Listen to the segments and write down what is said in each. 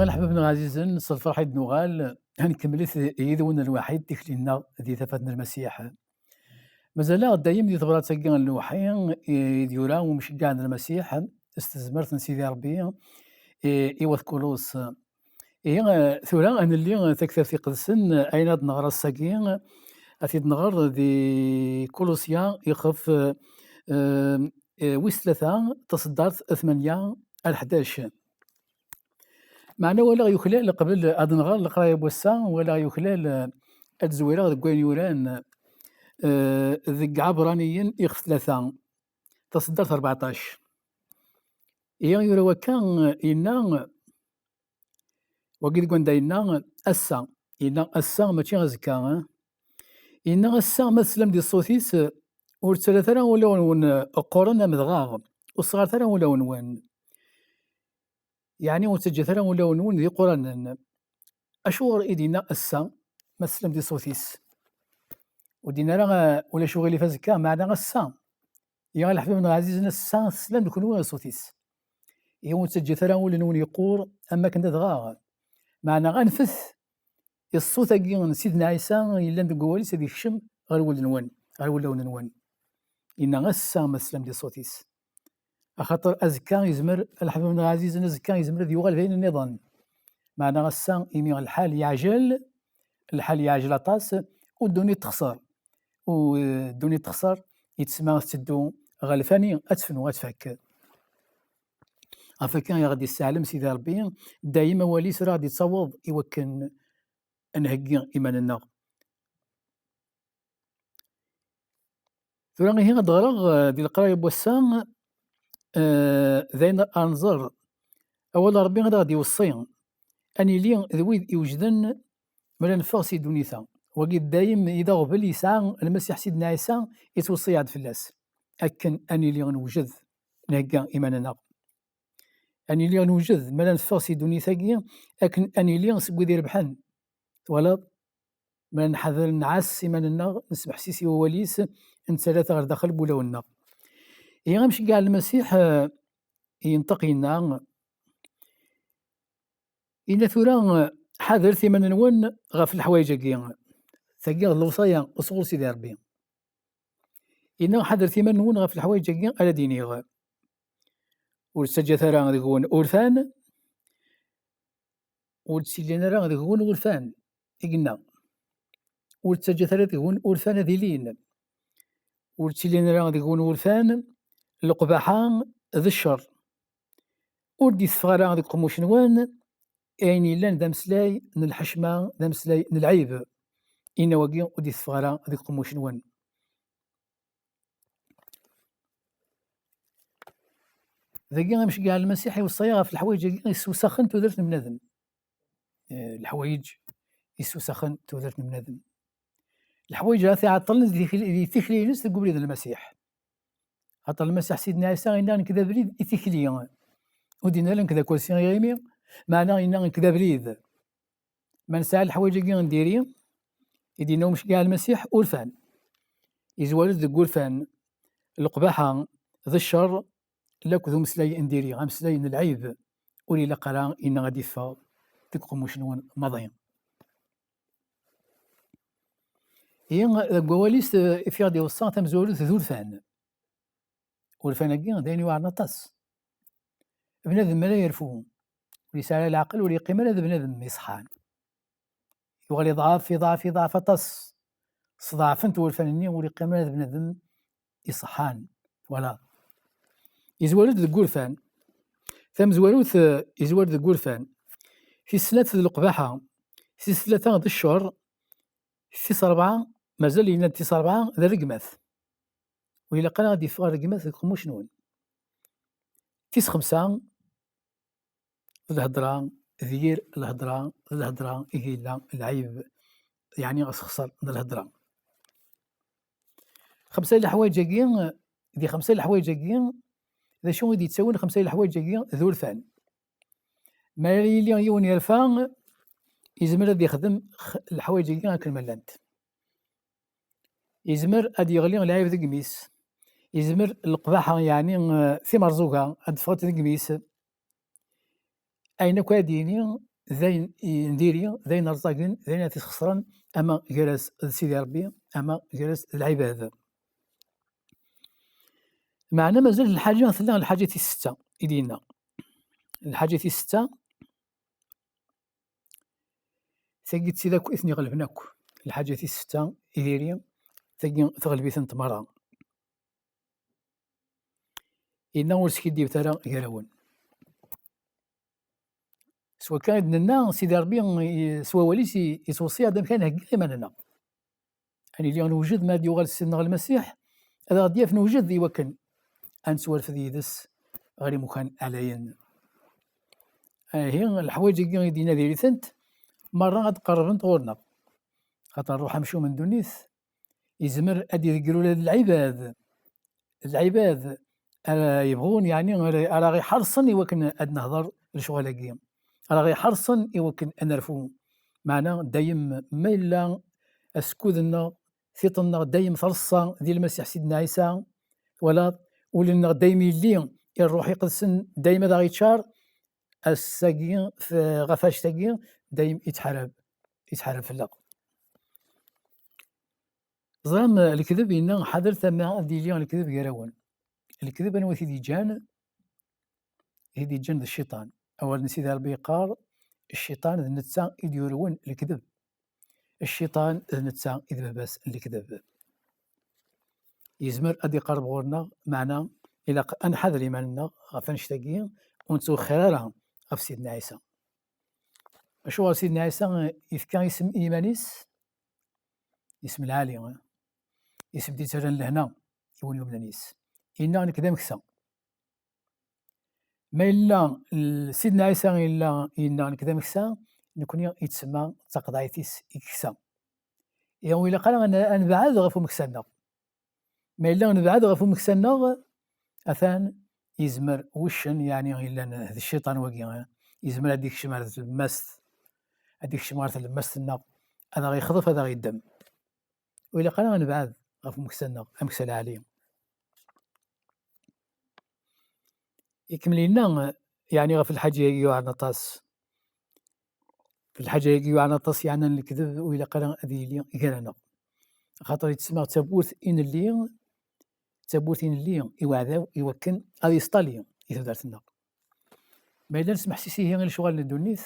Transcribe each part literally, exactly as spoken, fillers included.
Leḥbab-nneɣ ɛzizen, s lferḥ i d-nuɣal, ad nkemmlet yid-wen lwaḥi tikli-nneɣ di tafat n Lmasiḥ. Mazal-aɣ dayem di tebrat-agi n lewḥi i d-yura umceggeɛ n Lmasiḥ s tezmert n Sidi Ṛebbi i, i wat Kulus. Ihi, eh, tura ad nelli taktabt iqedsen, eh, ayen ad nɣer ass-agi, eh, ad t-id-nɣer di Kulusya ixef, eh, eh, eh, wis tlata, taṣeddart tmanya ar ḥdac. Meɛna walaɣ yuklal, qbel ad nɣer leqraya n wass-a, walaɣ yuklal, eh, ad zwireɣ deg wayen yuran, eh, deg Ɛebraniyen ixef tlata, taṣeddart rbeɛṭac. Ihi yura wakka, eh, yenna, wagi deg wanda yenna ass-a, yenna ass-a mačči azekka, eh? Yenna ass-a ma teslam di ṣṣut-is, eh, ur ttalat ara ulawen-nwen, eh, qqaren am dɣaɣ, ur sɣaret ara ulawen-nwen. Yeɛni ur ttaǧǧat ara ulawen-nwen d iquranen. Acuɣer i d-yenna ass-a ma teslam di ṣṣut-is? Ur d-yenna ara, eh, ulac uɣilif azekka, meɛna ass-a. Ya leḥbab-nneɣ ɛzizen, ass-a teslam-d kunwi i ṣṣut-is. Ihi ur ttaǧǧat ara ul-nwen yeqqur am wakken d adɣaɣ. Meɛna anfet i ṣṣut-agi n Sidna Ɛisa yellan deg wawal-is ad yekcem ɣer wul-nwen, ɣer wulawen-nwen. Yenna ass-a ma teslam di ṣṣut-is. Axaṭer azekka yezmer, a leḥbab-nneɣ ɛzizen, azekka yezmer ad yuɣal d ayen nniḍen. Meɛna ass-a, imi lḥal yeɛjel, lḥal yeɛjel aṭas, u ddunit texṣer. U, eh, ddunit texṣer, yettsemma tetteddu ɣer lfani, ad tefnu, ad tfak. Ɣef akka i ɣ-d-isseɛlem Sidi Ṛebbi, dayem awal-is ara ɣ-d-ittaweḍ i wakken ad nheggi iman-nneɣ. Tura ihi ad d-ɣreɣ, eh, di leqraya n wass-a, eh, d ayen ara nẓer. Awal n Ṛebbi ad aɣ-d-iweṣṣi ad nili d wid iwejden mi ara neffeɣ si ddunit-a. Wagi d dayem i d aɣbel yesɛa Lmasiḥ Sidna Ɛisa, yettweṣṣi-aɣ-d fell-as, akken ad nili newjed, nhegga iman-nneɣ. Ad nili newjed mi ara neffeɣ si ddunit-agi, akken ad nili seg wid irebḥen. Twalaḍ? Mi ara nḥader nɛass iman-nneɣ, nesmeḥsis i wawal-is, nettarra-t ɣer daxel n wulawen-nneɣ. Ihi amceggeɛ n Lmasiḥ, eh, yenṭeq yenna, yenna tura, eh, ḥadret iman-nwen ɣef leḥwayeǧ-agi. Tagi d lewṣaya sɣur Sidi Ṛebbi. Yenna ḥadret iman-nwen ɣef leḥwayeǧ-agi ara d-iniɣ. Ur ttaǧǧat ara deg-wen urfan, ur d-ttilin ara deg-wen wurfan, i yenna. Ur ttaǧǧat ara deg-wen urfan ad ilin. Ur d-ttilin ara deg-wen wurfan, leqbaḥa d cceṛ. Ur d-iteffeɣ ara deg uqemmuc-nwen ayen yellan d ameslay n lḥecma, d ameslay n lɛib. Inna wagi ur d-iteffeɣ ara deg uqemmuc-nwen. Dagi amceggeɛ n Lmasiḥ iweṣṣa-yaɣ ɣef leḥwayeǧ-agi yessewsaxen tudert n bnadem. Eh, leḥwayeǧ yessewsaxen tudert n bnadem. Leḥwayeǧ ara t-iɛeṭṭlen di tikli-, di tikli-ines deg ubrid n Lmasiḥ. Xaṭer Lmasiḥ Sidna Ɛisa yenna, nekk d abrid i tikli. Ur d-yenna ara nekk d akersi iɣimi, meɛna yenna nekk d abrid. Ma nesɛa leḥwayeǧ-agi n diri, i d-yenna umceggeɛ n Lmasiḥ, urfan. Yezwar-d deg urfan, leqbaḥa, d cceṛ, lakk d umeslay n diri, ameslay n lɛib, ur ilaq ara yenna ad d-iffeɣ deg uqemmuc-nwen maḍi. Ihi, deg wawal-is, eh, i ɣ-d-iweṣṣa tamezwarut d urfan. Urfan-agi d ayen yuɛren aṭas. Bnadem mi ara yerfu, ur yesɛi ara leɛqel, ur yeqqim ara d bnadem iṣeḥḥan. Yuɣal iḍɛef, iḍɛef, iḍɛef aṭas. Sḍeɛfen-t wurfan-nni, ur yeqqim ara d bnadem iṣeḥḥan. Twalaḍ? Yezwar-d deg wurfan. Tamezwarut, eh, yezwar deg wurfan. Tis snat d leqbaḥa. Tis tlata d cceṛ. Tis ṛebɛa, mazal yenna-d tis ṛebɛa d rregmat. Ur ilaq ara ad d-iffeɣ rregmat deg uqemmuc-nwen. Tis xemsa, d lhedṛa, d yir lhedṛa, d lhedṛa i yella lɛib, yeɛni asexṣer n lhedṛa. Xemsa n leḥwayeǧ-agi, di xemsa n leḥwayeǧ-agi, d acu i d-yettawin xemsa n leḥwayeǧ-agi d urfan? Ma ara yili yiwen yerfa, yezmer ad yexdem x-, leḥwayeǧ-agi akken ma llant. Yezmer ad yeɣli lɛib deg imi-s. Yezmer leqbaḥa, yeɛni, eh, timerẓuga, ad d-teffɣent deg imi-s. Ayen akk ara d-yini, d ayen i n diri, d ayen rẓagen, d ayen ara t-isxeṣren, ama gar-as d Sidi Ṛebbi, ama gar-as d lɛibad. Meɛna mazal lḥaǧa tella, lḥaǧa tis setta i d-yenna. Lḥaǧa tis setta, tagi d tid akk i ten-iɣelben akk. Lḥaǧa tis setta i diri, tagi teɣleb-itent merra. Yenna ur skiddibet ara gar-awen. S wakka i d-nenna, Sidi Ṛebbi i-, s wawal-is i-, yettweṣṣi-aɣ-d amek ara nheggi iman-nneɣ. Ad nili newjed mi ara d-yuɣal Sidna Lmasiḥ, ad aɣ-d-yaf newjed i wakken ad nettwarfed yid-s ɣer imukan ɛlayen. Ahi, leḥwayeǧ-agi i d-yenna diri-tent, merra ad d-qerrbent ɣur-neɣ. Xaṭer Ṛṛuḥ Amcum n ddunit yezmer ad iḍegger ula d lɛibad. Lɛibad ara yebɣun, yeɛni ara, ara ɣ-iḥerṣen i wakken ad nehder lecɣal-agi, ara ɣ-iḥerṣen i wakken ad nerfu. Meɛna dayem ma yella askud-nneɣ, tiṭ-nneɣ dayem treṣṣa di Lmasiḥ Sidna Ɛisa, twalaḍ, ul-nneɣ dayem yelli i Ṛṛuḥ Iqedsen, dayem ad aɣ-iččar, ass-agi f-, ɣef annect-agi dayem ittḥarab, ittḥarab fell-aɣ. Ẓram, lekdeb yenna ḥadret ama ad d-yili lekdeb gar-awen. Lekdeb anwa i t-id-yeǧǧan? I t-id-yeǧǧan d cciṭan. Awal n Sidi Ṛebbi yeqqar, cciṭan d netta i d-yurwen lekdeb. Cciṭan d netta i d baba-s n lekdeb. Yezmer ad d-iqerreb ɣur-neɣ, meɛna ilaq ad nḥader iman-nneɣ ɣef annect-agi, ur nettwexxir ara ɣef Sidna Ɛisa. Acuɣer Sidna Ɛisa yefka isem i yiman-is? Isem lɛali, eh? Isem d-yettarran lehna i win yumnen yis. Yenna nekk d ameksa. Ma yella l-, Sidna Ɛisa yella yenna nekk d ameksa, nekni yettsemma d taqeḍɛit-is i yeksa. Ihi ur ilaq ara ad n-, ad nebɛed ɣef umeksa-nneɣ. Ma yella nebɛed ɣef umeksa-nneɣ, atan yezmer wuccen, yeɛni yellan d cciṭan wagi, eh, yezmer ad d-ikcem ar tlemmast, ad d-ikcem ɣer tlemmast-nneɣ, ad aɣ-ixḍef, ad aɣ-iddem. Ur ilaq ara ad nebɛed ɣef umeksa-nneɣ, ameksa lɛali. Ikemmel yenna, yeɛni ɣef lḥaǧa-agi yuɛren aṭas. Lḥaǧa-agi yuɛren aṭas, yeɛnan lekdeb ur ilaq ara ad yili gar-aneɣ. Axaṭer yettsemma d tawwurt i nelli, d tawwurt i nelli i uɛdaw i wakken ad yesṭali i tudert-nneɣ. Ma yella nesmeḥsis ihi i lecɣal n ddunit,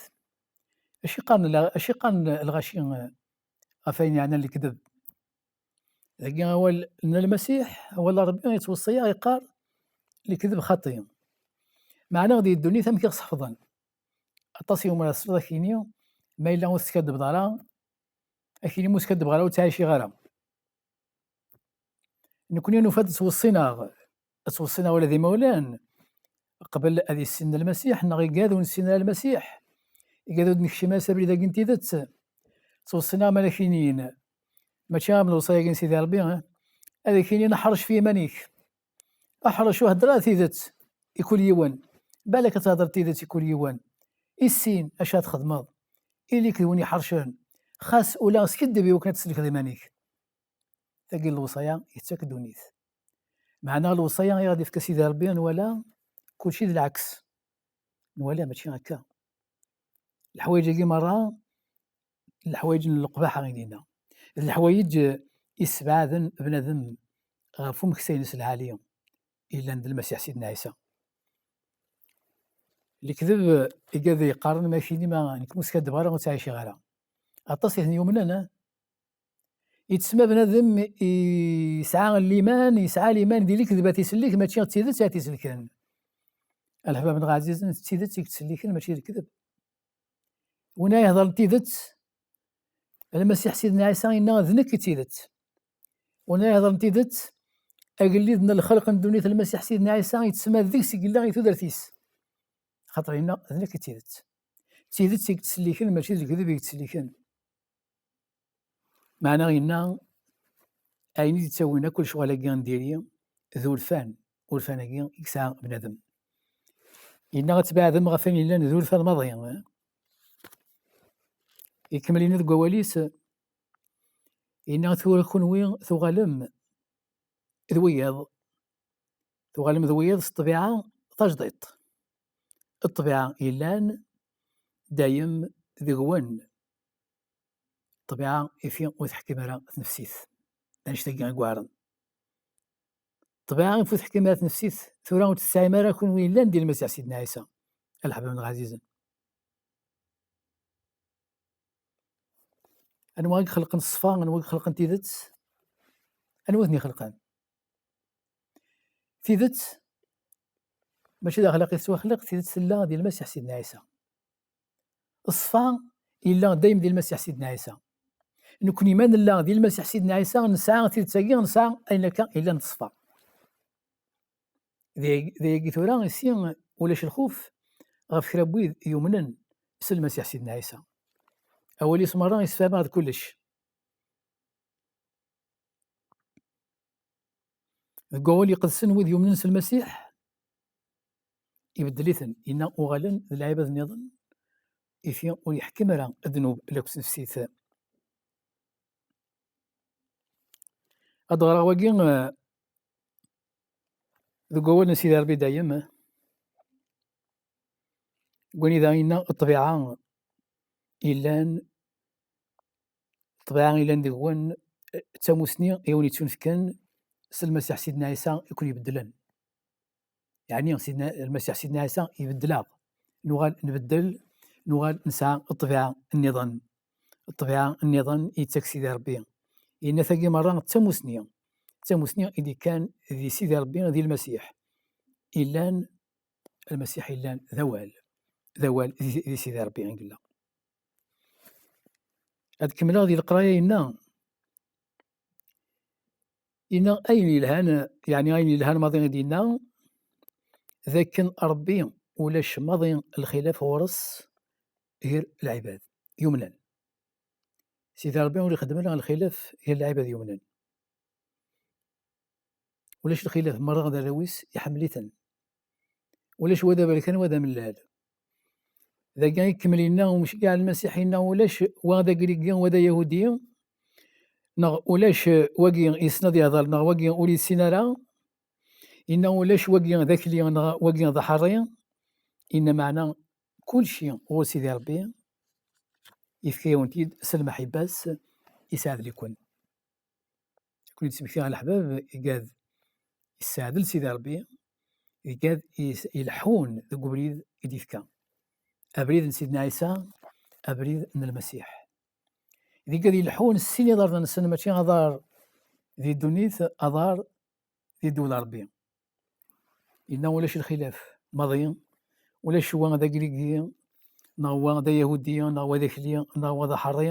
acu i qqaren la-, acu i qqaren lɣaci, eh, ɣef ayen yeɛnan lekdeb? Dagi awal n Lmasiḥ, awal n Ṛebbi yettweṣṣi-yaɣ, yeqqar, lekdeb xaṭi. Meɛna di ddunit amek i ɣ-sḥefḍen? Aṭas i umar tesliḍ ad k-yini, ma yella ur teskaddbeḍ ara, ad k-yini ma ur skaddbeɣ ara ur ttɛiciɣ ara. Nekni nufa-d ad ttweṣṣin-aɣ, ad ttweṣṣin-aɣ ula d imawlan, qbel ad issinen Lmasiḥ, neɣ igad ur nessin ara Lmasiḥ, igad ur d-nekcim ara s abrid-agi n tidet, ttweṣṣin-aɣ malak-inin, mačči am lewṣaya-agi n Sidi Ṛebbi, eh? Ad ak-inin ḥrec f yiman-ik. Ḥrec, ur hedder ara tidet i kul yiwen. Balak ad thedreḍ tidet i kul yiwen. Issin acu ad txedmeḍ. Ili-k d win iḥercen. Xas ula skiddeb i wakken ad tsellkeḍ iman-ik. Tagi n lewṣaya yettak ddunit. Meɛna lewṣaya i ɣ-d-ifka Sidi Ṛebbi, nwala kulci d lɛeks. Nwala mačči akka. Leḥwayeǧ-agi merra, leḥwayeǧ n leqbaḥa i d-yenna. D leḥwayeǧ issebɛaden bnadem ɣef umeksa-ines lɛali yellan d Lmasiḥ Sidna Ɛisa. Lekdeb, igad yeqqaren, ma kini ma nekk ur skaddbeɣ ara ur ttɛiciɣ ara. Aṭas i ten-yumnen, eh? Yettsemma bnadem yesɛa liman, yesɛa liman di lekdeb ad t-isellek, mačči d tidet ad t-isellken. A leḥbab-nneɣ ɛzizen, d tidet i yettselliken, mačči d lekdeb. Win ara iheḍren tidet, Lmasiḥ Sidna Ɛisa yenna, d nekk i d tidet. Win ara iheḍren tidet, agellid n lxelq n ddunit, Lmasiḥ Sidna Ɛisa, yettsemma deg-s i yella i tudert-is. Xaṭer yenna, d nekk i d tidet. D tidet i yettselliken, mačči d lekdeb i yettselliken. Meɛna yenna, ayen i d-ittawin akk lecɣal-agi n diri, d urfan, urfan-agi i yesɛa bnadem. Yenna ad tbeɛdem ɣef wayen yellan d urfan maḍi. Ikemmel yenna deg wawal-is, yenna tura kunwi tuɣalem d wiyaḍ, tuɣalem d wiyaḍ s ṭṭbiɛa tajdiṭ. Ṭṭbiɛa yellan, dayem deg-wen. Ṭṭbiɛa ifi ur teḥkim ara tnefsit. D annect-agi i yuɛren. Ṭṭbiɛa ifi ur teḥkim ara tnefsit, tura ur tt-tesɛim ara kunwi yellan di Lmasiḥ Sidna Ɛisa. A leḥbab-nneɣ ɛzizen. Anwa i ixelqen ṣṣfa, anwa i ixelqen tidet? Anwa i ten-ixelqen? Tidet, mačči d axlaq i tettwaxleq, tidet tella di Lmasiḥ Sidna Ɛisa. Ṣṣfa yella dayem di Lmasiḥ Sidna Ɛisa. Nekni ma nella di Lmasiḥ Sidna Ɛisa, nesɛa tidet-agi, nesɛa ayen akka yellan d ṣṣfa. Deg-, dagi tura, issi ulac lxuf ɣef kra n wid yumnen s Lmasiḥ Sidna Ɛisa. Awal-is merra yessefhem-aɣ-d kullec. Deg wawal iqedsen, wid yumnen s Lmasiḥ, ibeddel-iten, yenna uɣalen d lɛibad nniḍen, ifi ur yeḥkim ara ddnub lakk s nefsit. Ad ɣreɣ wagi, eh, deg wawal n Sidi Ṛebbi dayem, eh, deg wanida yenna ṭṭbiɛa yellan, ṭṭbiɛa yellan deg-wen, eh, d tamusni i wen-yettunefken s Lmasiḥ Sidna Ɛisa i ken-ibeddlen. Yeɛni Sidna, Lmasiḥ Sidna Ɛisa ibeddel-aɣ. Nuɣal nbeddel, nuɣal nesɛa ṭṭbiɛa nniḍen. Ṭṭbiɛa nniḍen i yettak Sidi Ṛebbi. Yenna tagi merra d tamusni. D tamusni i d-ikkan di Sidi Ṛebbi, di Lmasiḥ. Illan, Lmasiḥ illan d awal. D awal di, di Sidi Ṛebbi i yella. Ad kemmleɣ di leqraya yenna. Yenna ayen yelhan, yeɛni ayen yelhan maḍi i d-yenna, d akken Ṛebbi ulac maḍi lxilaf ɣur-s gar lɛibad yumnen. Sidi Ṛebbi ur ixeddem ara lxilaf gar lɛibad yumnen. Ulac lxilaf, merra d arraw-is, iḥemmel-iten. Ulac wa d aberkan, wa d amellal. Dagi ikemmel yenna umceggeɛ n Lmasiḥ, yenna ulac wa d agrigi, wa d ayahudi, neɣ ulac wagi yessen ad yehder, neɣ wagi ur yessin ara. Yenna ulac wagi d akli, neɣ wagi d aḥerri. Yenna meɛna kulci ɣur Sidi Ṛebbi, yefka-yawen-t-id s lmaḥibba-s, yesɛedl-iken. Ad ken-id-smektiɣ a leḥbab, igad yesseɛdel Sidi Ṛebbi, igad is-, ileḥḥun deg ubrid i d-ifka. Abrid n Sidna Ɛisa, abrid n Lmasiḥ. D igad ileḥḥun s sin iḍarren-nsen, mačči aḍar di ddunit, aḍar di ddewla Ṛebbi. Yenna ulac lxilaf maḍi, ulac wa d agrigi, neɣ wa d ayahudi, neɣ wa d akli, neɣ wa d aḥerri,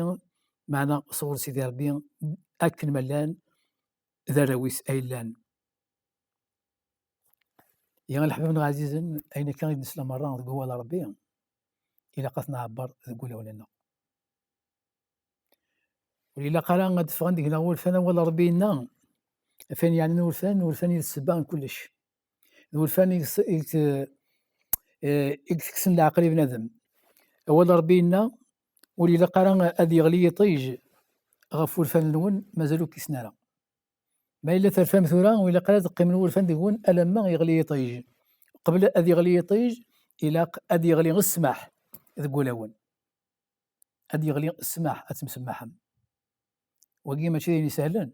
meɛna sɣur Sidi Ṛebbi akken ma llan d arraw-is ay llan. Ya leḥbab-nneɣ ɛzizen, ayen akka i d-nesla merra deg wawal n Ṛebbi, ilaq ad t-nɛebber deg wulawen-nneɣ. Ur ilaq ara ad d-ffɣen deg-neɣ wurfan, awal n Ṛebbi yenna, ɣef wayen yeɛnan urfan, urfan i d ssebba n kullec. D urfan i s-, i t-, eh, i itekksen leɛqel i bnadem. Awal n Ṛebbi yenna, ur ilaq ara ad yeɣli yiṭij ɣef wurfan-nwen, mazal ur kkisen ara. Ma yella terfam tura, ur ilaq ara ad qqimen wurfan deg-wen alamma yeɣli yiṭij. Qbel ad yeɣli yiṭij, ilaq ad yeɣli ssmaḥ deg wulawen. Ad yeɣli ssmaḥ, ad temsemmaḥem. Wagi mačči d ayen isehlen,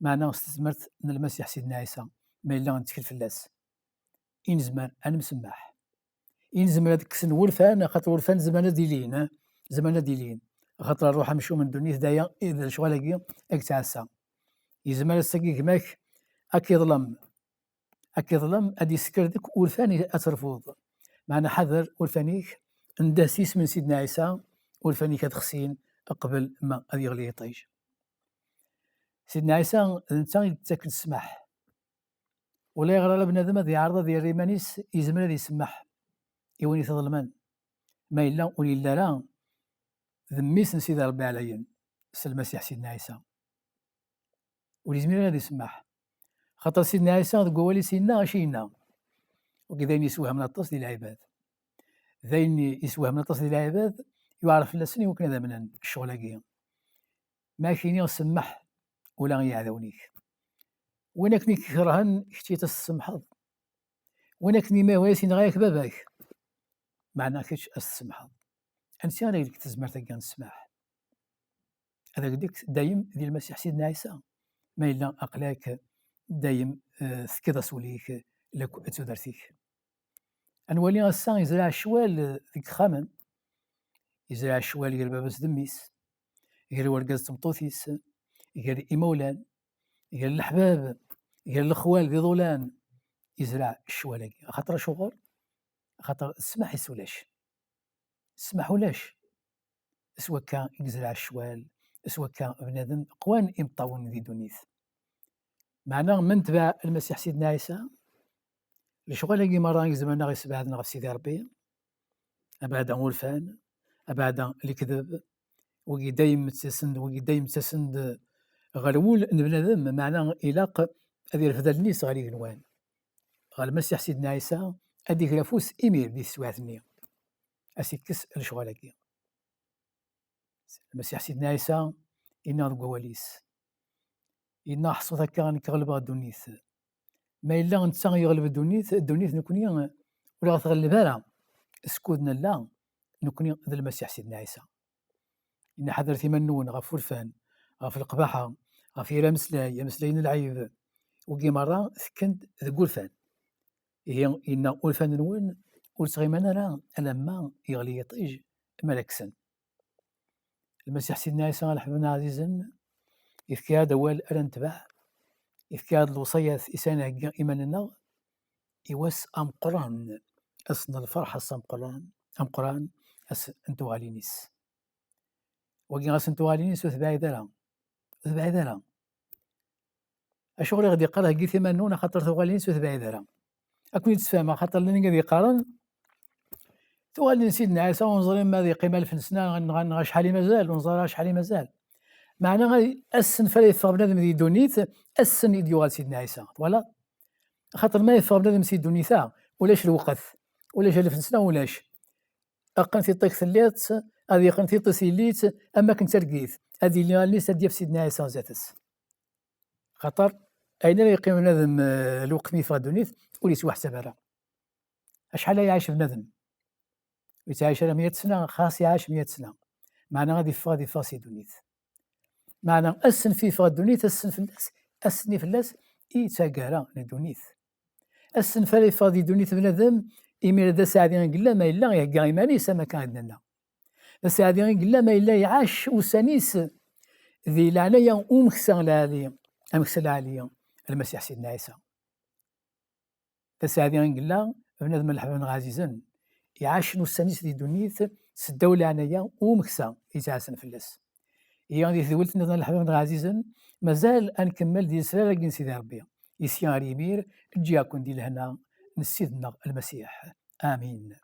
meɛna s tezmert n Lmasiḥ Sidna Ɛisa, ma yella nettkel fell-as, i nezmer ad nemsemmaḥ. I nezmer ad kksen wurfan, axaṭer wurfan zemren ad ilin, eh? Zemren ad ilin. Axaṭer ṛṛuḥ amcum n ddunit d aya i d lecɣal-agi i yettɛassa. Yezmer ass-agi gma-k ad k-iḍlem, ad k-iḍlem, ad d-isker deg urfan i-, ad terfuḍ. Meɛna ḥader urfan-ik, ndah s yisem n Sidna Ɛisa, urfan-ik ad xsin qbel ma ad yeɣli yiṭij. Sidna Ɛisa d netta i d-ittaken ssmaḥ. Ulayɣer ara bnadem ad yeɛreḍ ad yerr iman-is, yezmer ad isemmeḥ i win i t-iḍelmen, ma yella ur yelli ara d mmi-s n Sidi Ṛebbi Ɛlayen, s Lmasiḥ Sidna Ɛisa. Ur yezmir ara ad isemmeḥ. Xaṭer Sidna Ɛisa deg wawal-is yenna, acu yenna? Wagi d ayen yeswehmen aṭas di lɛibad. D ayen yeswehmen aṭas di lɛibad, yuɛer fell-asen i wakken ad amnen ccɣel-agi. Ma ak-iniɣ semmeḥ ula i yiɛdawen-ik. Win akken i k-ikerhen, kečč ad s-tsemḥeḍ. Win akken i ma as-yenɣa-yak baba-k, meɛna kečč ad s-tsemḥeḍ. Ansi ara yelk tezmert-agi n ssmaḥ? Ad ak-d-yefk dayem di Lmasiḥ Sidna Ɛisa. Ma yella aql-ak dayem, eh, tekkiḍ-as ul-ik lakk d tudert-ik. Ad nwali ass-a yezreɛ ccwal deg yexxamen, yezreɛ ccwal gar baba-s d mmi-s, gar urgaz d tmeṭṭut-is, gar imawlan, gar leḥbab, gar lexwal d iḍulan, yezreɛ ccwal-agi. Axaṭer acuɣer? Axaṭer ssmaḥ-is ulac. Ssmaḥ ulac. S wakka i yezreɛ ccwal, s wakka bnadem qwan imeṭṭawen di ddunit. Meɛna ma netbeɛ Lmasiḥ Sidna Ɛisa, lecɣal-agi merra i izemren ad aɣ-yessebɛaden ɣef Sidi Ṛebbi, abeɛda urfan, abeɛda lekdeb, wigi dayem ttasen-d, wigi dayem ttasen-d ɣer wul n bnadem, meɛna ilaq ad irfed allen-is ɣer igenwan, ɣer Lmasiḥ Sidna Ɛisa, ad d-iger afus imir di teswiɛt-nni, ad s-ikkes lecɣal-agi. Lmasiḥ Sidna Ɛisa yenna deg wawal-is, yenna: "Ḥṣut akka, nekk ɣelbeɣ ddunit." Ma yella netta yeɣleb ddunit, ddunit nekni ur aɣ-tɣelleb ara, skud nella nekni d Lmasiḥ Sidna Ɛisa. Yenna: "Ḥadret iman-nwen ɣef urfan, ɣef leqbaḥa, ɣef yir ameslay, ameslay n lɛib, wigi merra tekken-d deg urfan." Ihi yenna: "Urfan-nwen ur ttɣiman ara alamma yeɣli yiṭij mi ara kksen." Lmasiḥ Sidna Ɛisa, a leḥbab-nneɣ ɛzizen, yefka-aɣ-d awal ara netbeɛ, yefka-aɣ-d lewṣayat i s ara nheggi iman-nneɣ i wass ameqqran, ass n lferḥ, ass ameqqran, ameqqran, ass n tuɣalin-is. Wagi ass n tuɣalin-is ur tebɛid ara, ur tebɛid ara. Acuɣer i ɣ-d-yeqqar heggit iman-nwen, axaṭer tuɣalin-is ur tebɛid ara? Ad ken-id-sfehmeɣ, axaṭer llan wid yeqqaren tuɣalin n Sidna Ɛisa ur neẓri ma ad yeqqim alef n sna neɣ, neɣ acḥal i mazal, ur neẓri ara acḥal i mazal. Meɛna ass-n f ara yeffeɣ bnadem di ddunit, ass-n i d-yuɣal Sidna Ɛisa. Twalaḍ? Axaṭer ma yeffeɣ bnadem si ddunit-a, ulac lweqt, ulac alef n sna, ulac. Aqqen tiṭ-ik telliḍ-tt, ad yeqqen tiṭ-is yelli-tt, am akken d targit, ad yili allen-is ad d-yaf Sidna Ɛisa zdat-s. Xaṭer ayen ara yeqqim bnadem, eh, lweqt mi yeffeɣ ddunit, ur yettwaḥsab ara. Acḥal ay iɛac bnadem? Ur yettɛic ara meyya sna, xas iɛac meyya sna. Meɛna ad yeffeɣ, ad yeffeɣ si ddunit. Meɛna ass-n fi yeffeɣ ddunit, ass-n fell-as, ass-nni fell-as i yettagara n ddunit. Ass-n f ara yeffeɣ di ddunit bnadem, imir d aseɛdi i yella ma yella ihegga iman-is am akka i d-nenna. D aseɛdi i yella ma yella iɛac ussan-is di leɛnaya umeksa lɛali, ameksa lɛali, Lmasiḥ Sidna Ɛisa. D aseɛdi i yella bnadem a leḥbab-nneɣ ɛzizen, iɛacen ussan-is di ddunit seddaw leɛnaya umeksa yettɛassan fell-as. Ihi di tedwilt-nniḍen a leḥbab-nneɣ ɛzizen, mazal ad nkemmel di lesrar-agi n Sidi Ṛebbi. Isya ar yimir, ǧǧiɣ-ken di lehna n Ssid-nneɣ Lmasiḥ. Amin.